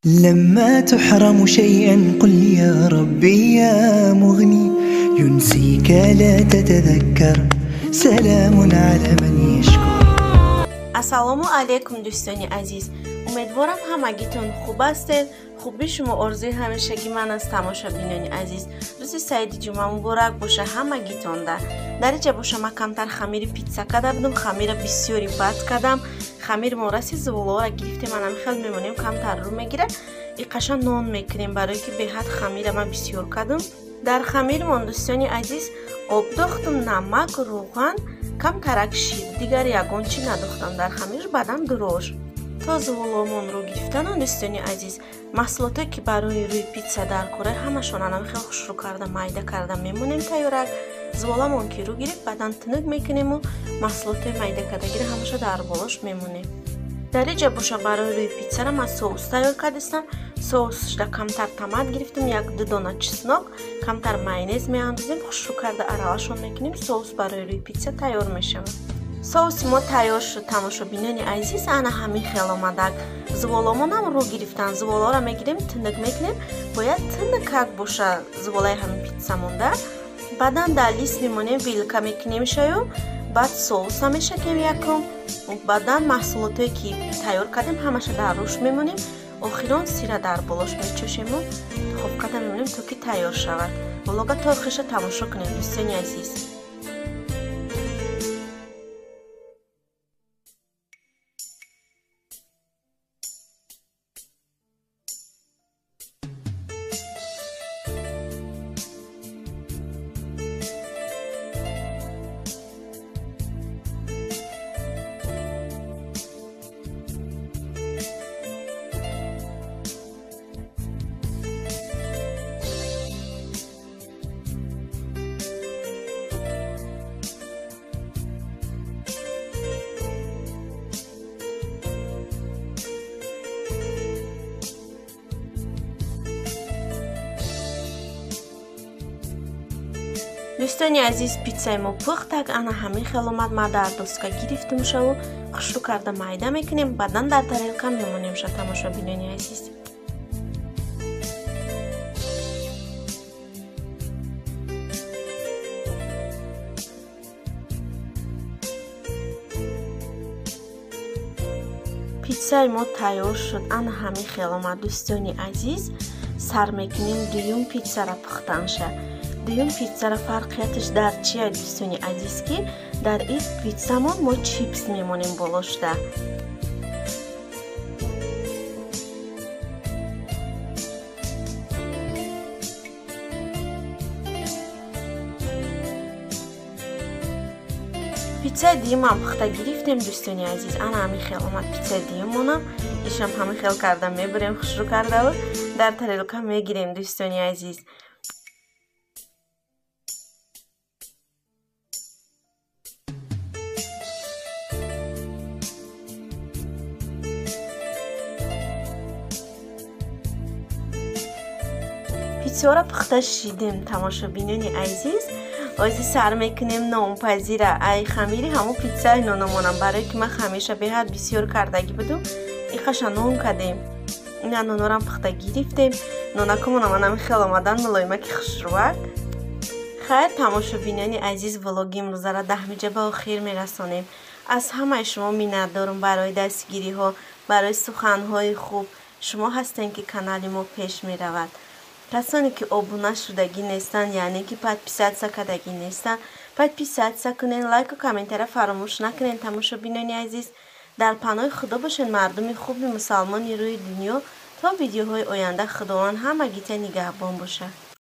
لما تحرم شيئا قل يا ربي يا مغني ينسيك لا تتذكر سلام على من يشكر. Ассалому алайкум, дӯстони азиз. Умедворам, ҳамагитон хуб ҳастед. Хуби шумо орзуи ҳамешагӣ ман аст, тамошобинони азиз. Рӯзи саиди ҷумъа муборак боша ҳамагитонда. Дар инҷа боша ман камтар хамири питса карда будам, хамира бисёри бад кардам. Хамир мо раси зуволоро гирифтем, анам хел мемонем, камтар рӯ мегира. Иқаша нон мекунем, барое ки беҳад хамира ман бисёр кардам. Дар хамирмон, дӯстони азиз, об дохтум, намак, рӯған, камтарак шир, дигар ягон чӣ надохтам дар хамир, баъдан дрож. То зуволомонро гирифтанам, дӯстони азиз, маҳсулотое ки барои рӯи питса дар кора, ҳамашон анам хел хушрӯ карда, майда карда мемонем тайёрак. Зуволамон ки рӯ гирифт, баъдан тунук мекунему маҳсулотои майда кардагиро ҳамаша дар болош мемонем. Дар инҷа боша барои рӯи питсара ман соус тайёр кардистам. Соусшда камтар томат гирифтем, як-ду дона чеснок, камтар майонез меандозем, хушрӯ карда аралашон мекунем. Соус барои рӯи питса тайёр мешавад. Соуси мо тайёр шуд, тамошобинони азиз, ана ҳамин хел омадак. Зуволомонам рӯ гирифтан. Зуволоро мегирем, тунук мекунем, бояд тунукак боша зуволаи ҳамин питса монда. Баъдан дар лист мемонем, вилка мекунем шаю, баъд соуса мешакем якум, баъдан маҳсулотое ки тайёр кардем ҳамаша дар рӯш мемонем, охирон сира дар болош мечошему духовкада мемонем, то ки тайёр шавад. Влога то охириша тамошо кунем, дӯстони азиз. Дӯстони азиз, питсаи мо пухтак, ана ҳамин хел омад. Ман дар доска гирифтум шаву хушрӯ карда майда мекунем, баъдан дар тарелка мемонем ша, тамошобинони азиз. Питсаи мо тайёр шуд, ана ҳамин хел омад, дӯстони азиз. Сар мекунем дуюм питсара пухтанша. Дуюм питсара фарқияташ дар чия, дӯстони азиз, ки дар ин питсамон мо чипс мемонем болошда. Питсаи дуюмам пухта гирифтем, дӯстони азиз, ана ҳамин хел омад питсаи дуюмонам. Ишам ҳамин хел карда мебурем, хушрӯ кардаву дар тарелка мегирем, дӯстони азиз. Питсаро пухта шидем, тамошобинони азиз. Ози сар мекунем нонпазира. Ай хамири ҳамун питсаи нономонам, барое ки ман хамирша беҳад бисёр кардагӣ будум, иқаша нон кардем. Ина нонорам пухта гирифтем. Нонакумонам анами хел омадан, мулоимаки хушрӯак. Хайр, тамошобинони азиз, влоги имрӯзаро даҳмиҷа ба охир мерасонем. Аз ҳамаи шумо миннатдорум барои дастгириҳо, барои суханҳои хуб. Шумо ҳастем, ки канали мо пеш меравад. Касоне ки обуна шудагӣ нестанд, яъне ки подписаться кардагӣ нестанд, подписаться кунед, лайку комментария фаромӯш накунед, тамошобинони азиз. Дар паноҳи Худо бошед, мардуми хуби мусалмони рӯи дунё. То видеоҳои оянда Худованд ҳамагита нигаҳбон бошад.